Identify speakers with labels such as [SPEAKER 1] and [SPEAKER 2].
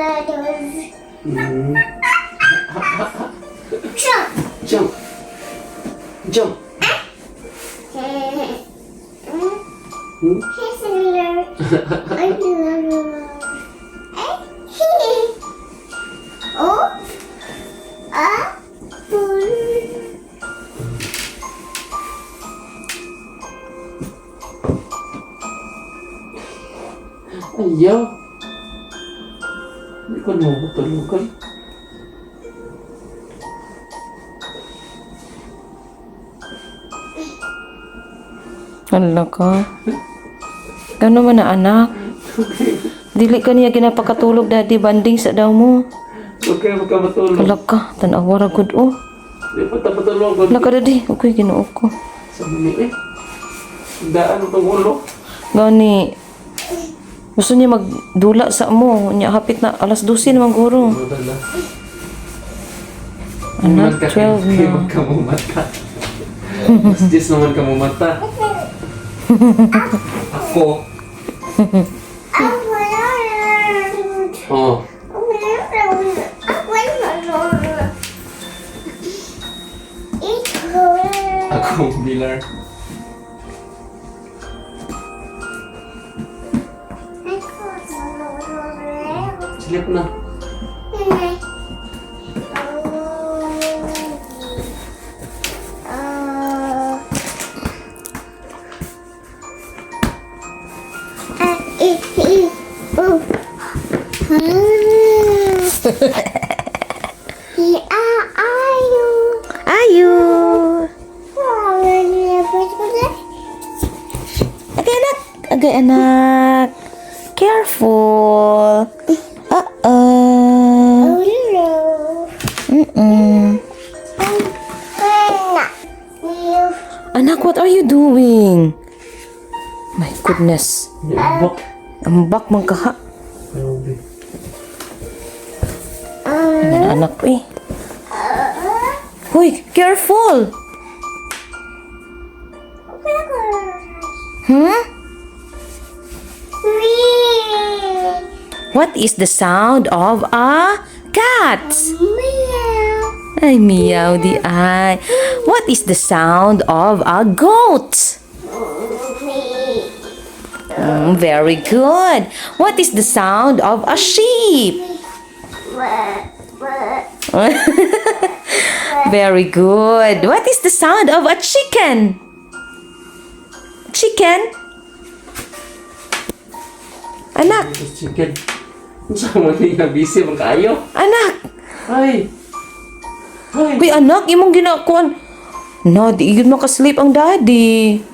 [SPEAKER 1] Mm. Jump. Jump. Hmm? Ayaw. Hindi ko na matulugan.
[SPEAKER 2] Hala ka. Gano man na anak? Dili ka niya ginapakatulog daddy banding sa daw mo.
[SPEAKER 1] Okay, magkamatulog.
[SPEAKER 2] Hala ka. Tan-awa ra gud oh.
[SPEAKER 1] Di pa tapatulog.
[SPEAKER 2] Hala ka daddy. Okay, ginoo ko.
[SPEAKER 1] Sa muli eh. Daan itong ulo.
[SPEAKER 2] Gani. Gusto niya magdula sa mo. Nya hapit na alas 12 naman guro. Anak, 12 na.
[SPEAKER 1] Huwag ka mumata. Mas 10 naman ka mumata. Ako. Oh. Ako, Bilar. Sleep na.
[SPEAKER 2] Ayo. Okay, anak. Okay, anak. Careful. Anak, what are you doing? My goodness.
[SPEAKER 1] Bok.
[SPEAKER 2] Ambak man ka ha. Anak eh. Hoy, careful. What is the sound of a cat? Ay, meow di ay. What is the sound of a goat? Very good. What is the sound of a sheep? Very good. What is the sound of a chicken? Chicken? Anak.
[SPEAKER 1] Chicken. Saan mo niya busy mo kayo?
[SPEAKER 2] Anak.
[SPEAKER 1] Ay. Ay.
[SPEAKER 2] Uy, anak, imong ginakuan. No, di yun maka-sleep ang daddy.